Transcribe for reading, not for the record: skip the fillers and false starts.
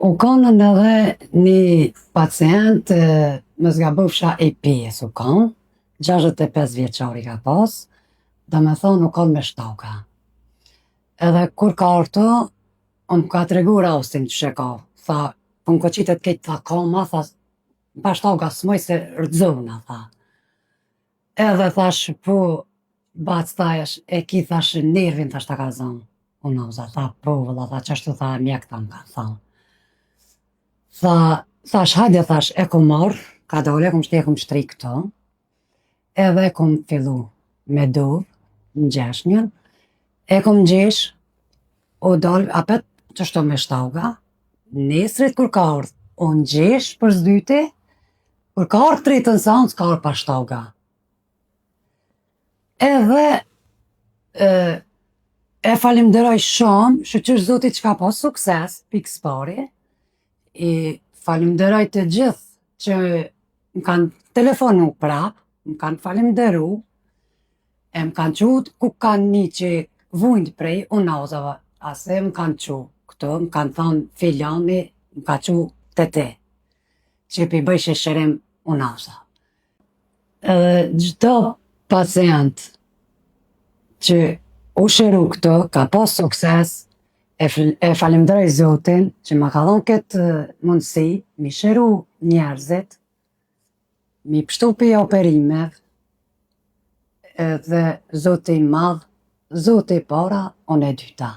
U konën edhe një pacient, mos gabofsha i Pejës u kon, 65 vjeçar i ka pas, do me thonë u kon me shtauga. Edhe kur ka ardhë, më ka tregu rastin që e ka, tha, po më koqitet kejt tha koma, tha, pa shtauga s'muj se rrëzona, tha. Edhe thash, po, bac thash, e ki thash nervin thash ta ka zonë. Unaza, tha, po, vëlla, tha, qashtu tha, mjekta më ka thonë. Tha, thash, hajde, thash, e kom marrë, ka dole, e kom shti, e kom shtri këto, edhe e kom fillu me dovë, në gjeshnjën, e kom gjesh, u dal, apet qështu me shtauga, nesrit kur ka ardhë, u ngjesh për s'dyti, kur ka ardhë tretën seancë, ka ardhë pa shtauga. Edhe e, e falimderoj shumë, shyqyr Zotit që ka pas sukses, pikë s'pari, i falimderoj të gjithë që më kanë telefonu prap, më kanë falimderu, e më kanë qu ku kanë një që vujnë prej unazave, ase më kanë qu këtu, më kanë thonë filani, më ka qu te te, që pi bëjshe shërim unaza. Edhe çdo pacient që u shëru këtu, ka pas sukses, e, e falimderoj Zotin që ma ka dhonë këtë mundësi, mi shëru njerëzit, mi pështu pi operimeve, edhe Zoti i madh, Zoti para, unë e dyta.